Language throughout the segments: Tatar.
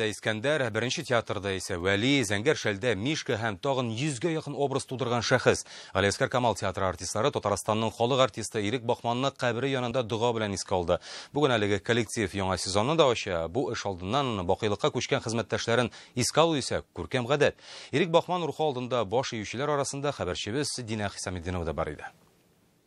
Искәндәр, беренче театрда исә Вәли, Зәңгәр шәлдә Мишка һәм тагын 100гә якын образ тудырган шәхес. Галиәсгар Камал театры артистлары Татарстанның халык артисты Ирек Бахманны кабере янында дога белән искә алды. Бүген әлеге коллектив яңа сезонны да ача. Бу эш алдыннан бакыйлыкка күчкән хезмәттәшләрен искә алу исә күркәм гадәт. Ирек Бахман рухы алдында баш иючеләр арасында хәбәрчебез Динә Хисаметдинова да бар иде.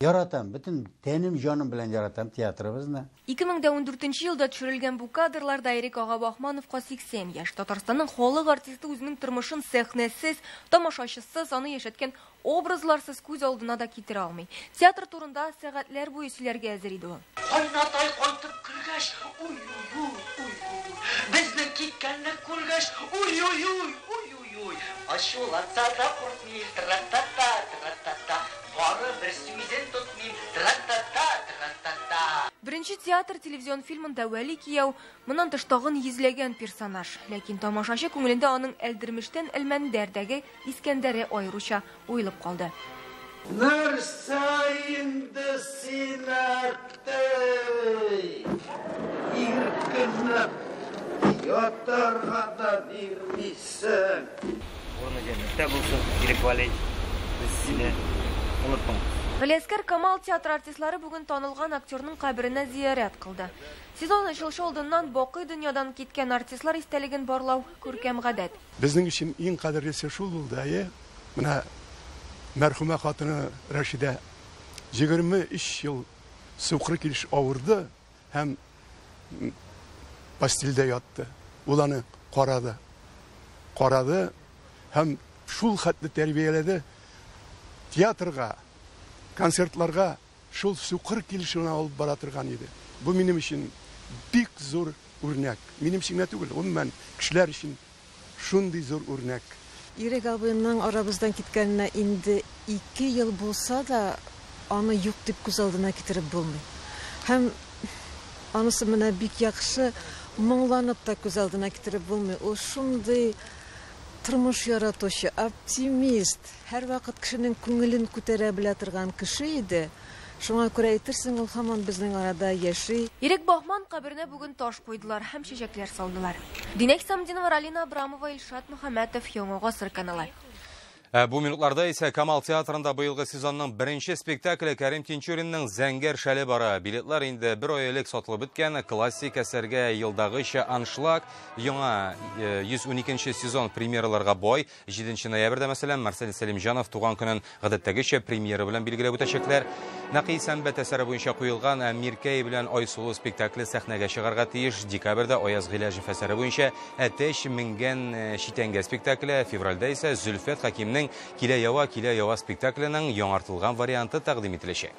Яратам, бөтен тәнем, җаным белән яратам театрыбызны. 2014 елда төшерелгән бу кадрларда Ирек ага Бахмановка 80 яшь. Татарстанның халык артисты үзенең тормышын сәхнәсез, тамашачысыз, аны яшәткән образларсыз күз алдына да китерә алмый. Театр турында сәгатьләр буе сөйләргә әзер иде ул. Кайнатай кайтып кергәч, уй-уй-уй, уй-уй-уй, безнең киткәнне күргәч, уй-уй-уй, уй-уй-уй, ачуланса да куркмыйм, тра-та-та, тра-та-та, барыбер сүзен тотмыйм, тра-та-та, тра-та-та. Беренче театр телевизион фильмында Вәли кияү, моннан тыш тагын йөзләгән персонаж. Ләкин тамашачы күңелендә аның Әлдермештән Әлмәндәрдәге Искәндәре аеруча уелып калды. Нәрсә инде син, әттәй? Иркенләп ятарга да бирмисең. Урыны җәннәттә булсын, Ирек Вәлиевич, без сине онытмабыз. Галиәсгар Камал театры артистлары бүген танылган актерның каберенә зиярәт кылды. Сезон ачылышы алдыннан бакый дөньядан киткән артистлар истәлеген барлау күркәм гадәт. Безнең өчен иң кадерлесе шул булды, әйе. Менә мәрхүмә хатыны Рәшидә 23 ел сукыр килеш авырды һәм постельдә ятты. Ул аны карады. Карады һәм шул хәтле тәрбияләде. Театрга, концертларга шул сукыр килешенә алып бара торган иде. Бу минем өчен бик зур үрнәк. Минем өчен генә түгел, гомумән кешеләр өчен шундый зур үрнәк. Ирек абыйның арабыздан киткәненә инде 2 ел булса да, аны юк дип күз алдына китереп булмый. Һәм анысы менә бик яхшы, моңланып та күз алдына китереп булмый. Ул шундый тормыш яратучы, оптимист, һәрвакыт кешенең күңелен күтәрә белә торган кеше иде. Шуңа күрә әйтерсең, ул һаман безнең арада яши. Ирек Бахман каберенә бүген таш куйдылар һәм чәчәкләр салдылар. Динә Хисамдинова, Ралина Абрамова, Илшат Мөхәммәтов, Яңа Гасыр каналы. Бу минутларда исә Камал театрында быелгы сезонның беренче спектакле Кәрим Тинчуринның Зәңгәр шәле бара. Билетлар инде бер ай элек сатылып беткән. Классик әсәргә елдагыча аншлаг. Яңа 112 сезон премьераларга бай. 7 ноябрьдә, мәсәлән, Марсель Сәлимҗанов туган көнен гадәттәгечә премьера белән билгеләп үтәчәкләр. Нәкый Сәнбәт әсәре буенча куелган Миркәй белән Айсылу спектакле сәхнәгә чыгарга тиеш. Декабрьдә Аяз Гыйләҗев әсәре буенча Әтәч менгән читәнгә спектакле, февральдә исә Зөлфәт Хәкимнең Килә ява, килә ява спектакленең яңартылган варианты тәкъдим ителәчәк.